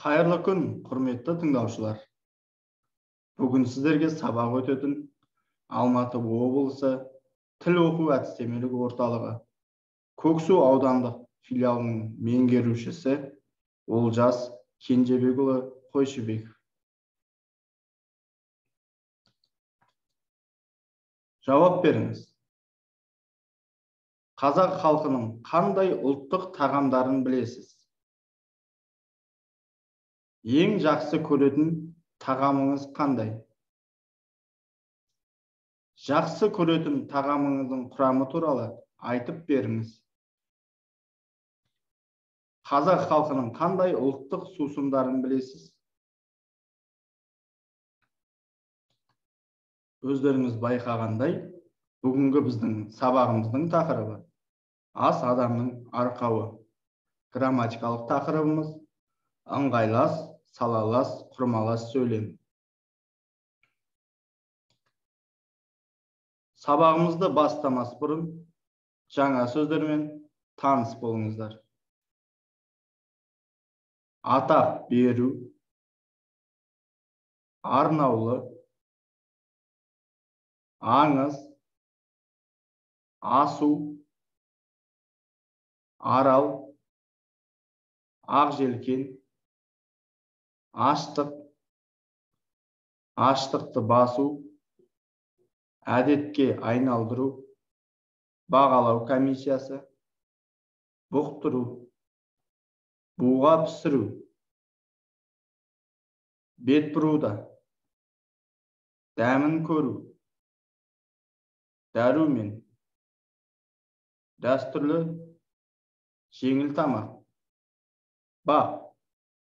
Қайырлы күн, құрметті тыңдаушылар. Бүгін сіздерге сабақ өтетін Алматы облысы тіл оқу әдістемелік орталығы Көксу аудандық филиалының меңгерушісі Олжас Кенжебекұлы Қойшыбеков. Жауап беріңіз. Қазақ халқының қандай ұлттық тағамдарын білесіз? Ең жақсы көретін тағамыңыз қандай? Жақсы көретін тағамыңыздың құрамы туралы айтып беріңіз. Қазақ халқының қандай ұлттық сусындарын білесіз? Өздеріңіз байқағандай, бүгінгі біздің сабағымыздың тақырыбы ас адамның арқауы. Грамматикалық тақырыбымыз ыңғайлас, салалас, құрмалас сөйлем. Сабағымызды бастамас бұрын жаңа сөздермен таныс болыңыздар. Атақ беру, арнаулы, аңыз, асу, арал, ақ желкен, аштық, аштықты басу, әдетке айналдыру, бағалау комиссиясы, бұқтыру, буға пісіру, бет бұруда, дәмін көру, дәрумен, дәстүрлі жеңіл тамақ, бақ,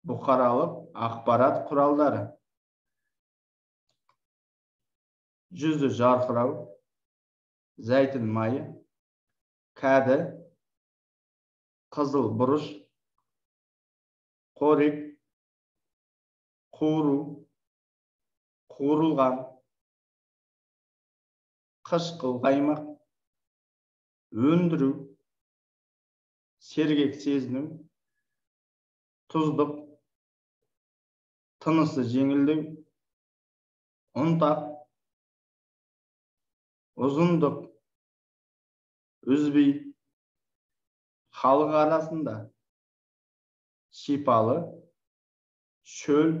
бұқаралық ақпарат құралдары, жүзі жарқырау, зәйтүн майы, кәді, қызыл бұрыш, қорек, қуыру, қуырылған, қышқыл қаймақ, өндіру, сергек сезіну, тұздық, тынысы жеңілдеу, ұнтақ, ұзындық, үзбей, халық арасында, шипалы, шөл,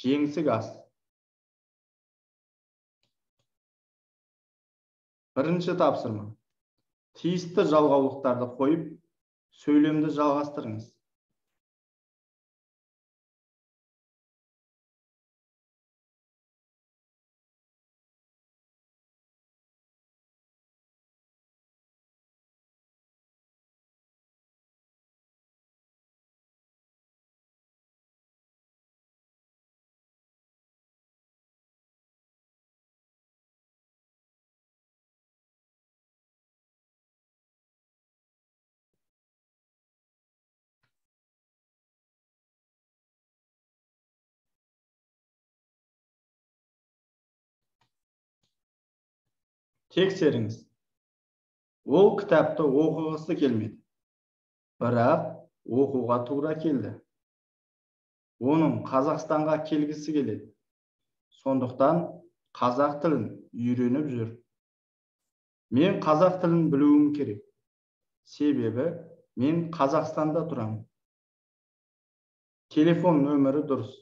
жеңсік ас. Бірінші тапсырма. Тиісті жалғаулықтарды қойып, сөйлемді жалғастырыңыз. Тексеріңіз. Ол кітапты оқығысы келмеді, бірақ оқуға тура келді. Оның Қазақстанға келгісі келеді. Сондықтан қазақ тілін үйреніп жүр. Мен қазақ тілін білуім керек. Себебі мен Қазақстанда тұрамын. Телефон нөмірі дұрыс.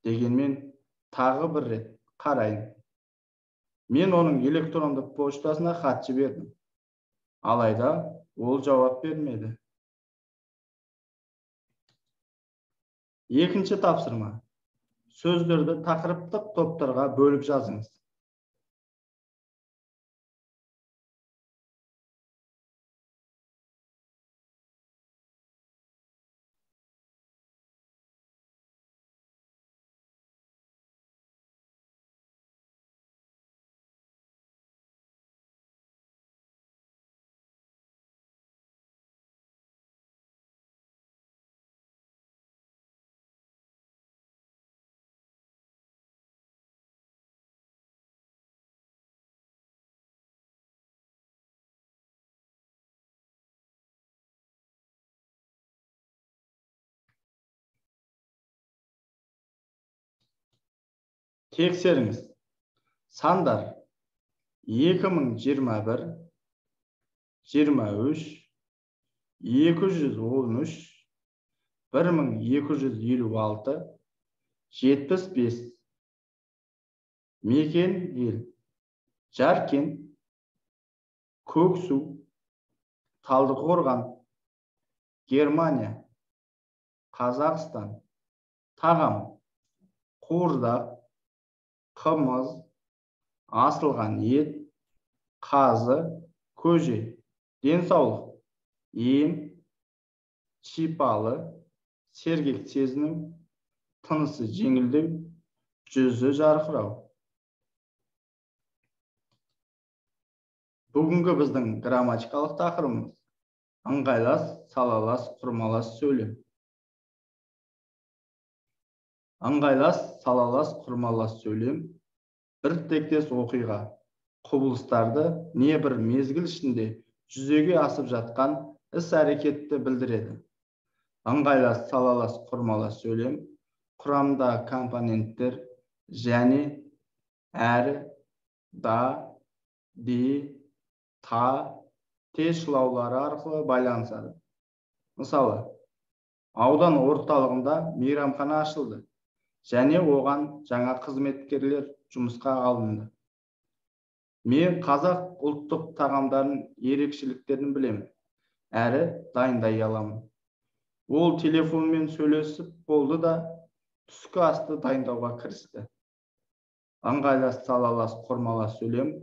Дегенмен тағы бір рет қарайын. Мен оның электронды поштасына хат жібердім. Алайда ол жауап бермеді. Екінші тапсырма. Сөздерді тақырыптық топтарға бөліп жазыңыз. Тексеріңіз. Сандар 2021, 23, 213, 1256, 75. Мекен ел. Жаркент, Көксу, Талдықорған, Германия, Қазақстан. Тағам: қуырдақ, қымыз, асылған ет, қазы, көже. Денсаулық: ем, шипалы, сергек сезіну, тынысы жеңілдеу, жүзі жарқырау. Бүгінгі біздің грамматикалық тақырыбымыз ыңғайлас, салалас, құрмалас сөйлем. Ыңғайлас, салалас, құрмалас сөйлем бір тектес оқиға, құбылыстарды не бір мезгіл ішінде жүзеге асып жатқан іс-әрекетті білдіреді. Ыңғайлас, салалас, құрмалас сөйлем құрамында компоненттер және, әрі, да, де, та, те шылаулары арқылы байланысады. Мысалы, аудан орталығында мейрамхана ашылды және оған жаңа қызметкерлер жұмысқа алынды. Мен қазақ ұлттық тағамдарын ерекшеліктерін білемін, әрі дайындай аламын. Ол телефонмен сөйлесіп болды да, түскі асты дайындауға кірісті. Ыңғайлас, салалас, құрмалас сөйлем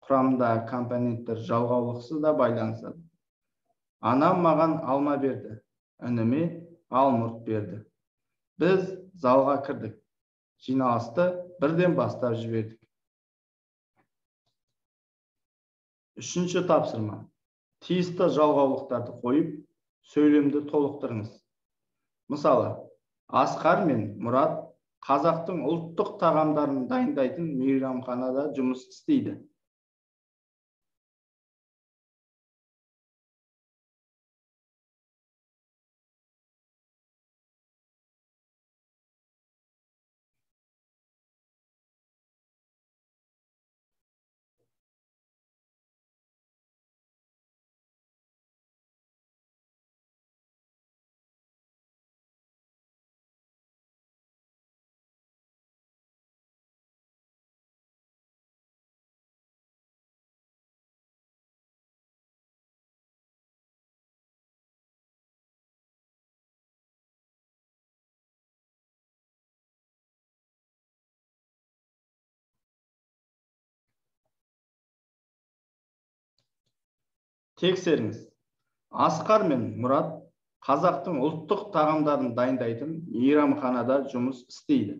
құрамындағы компоненттер жалғаулықсыз да байланысады. Анам маған алма берді, ініме алмұрт берді. Біз залға кірдік. Жиналысты бірден бастап жібердік. Үшінші тапсырма. Тиісті жалғаулықтарды қойып, сөйлемді толықтырыңыз. Мысалы, Асқар мен Мұрат қазақтың ұлттық тағамдарын дайындайтын мейрамханада жұмыс істейді. Тексеріңіз. Асқар мен Мұрат қазақтың ұлттық тағамдарын дайындайтын мейрамханада жұмыс істейді.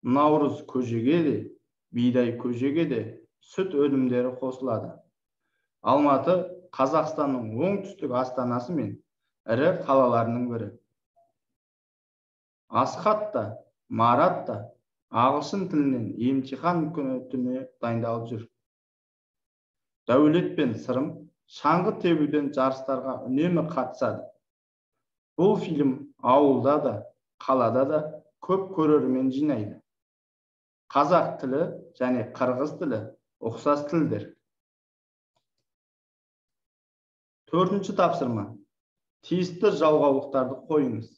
Наурыз көжеге де, бидай көжеге де сүт өнімдері қосылады. Алматы Қазақстанның оңтүстік астанасы мен ірі қалаларының бірі. Асхат та, Марат та ағылшын тілінен емтихан күні түні дайындалып жүр. Дәулет пен Сырым шаңғы тебуден жарыстарға үнемі қатысады. Бұл фильм ауылда да, қалада да көп көрермен жинайды. Қазақ тілі және қырғыз тілі ұқсас тілдер. Төртінші тапсырма. Тиісті жалғаулықтарды қойыңыз.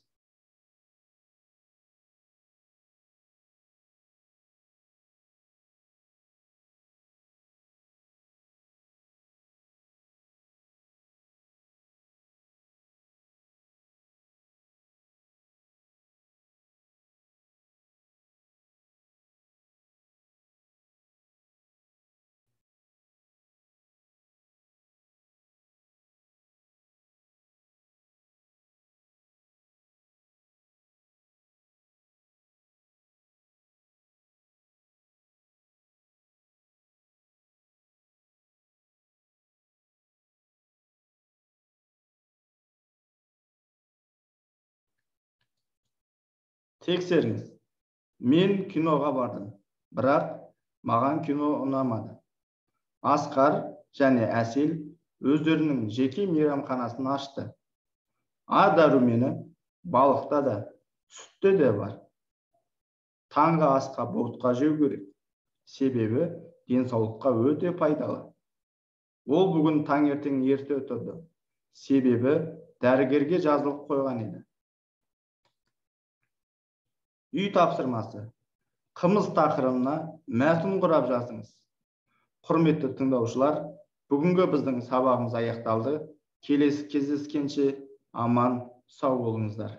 Тексеріңіз. Мен киноға бардым, бірақ маған кино ұнамады. Асқар және Әсел өздерінің жеке мейрамханасын ашты. А дәрумені балықта да, сүтте де бар. Таңғы асқа ботқа жеу керек, себебі денсаулыққа өте пайдалы. Ол бүгін таңертең ерте тұрды, себебі дәрігерге жазылып қойған еді. Үй тапсырмасы. Қымыз тақырыбына мәтін құрап жазыңыз. Құрметті тыңдаушылар, бүгінгі біздің сабағымыз аяқталды. Келесі кездескенше аман сау болыңыздар.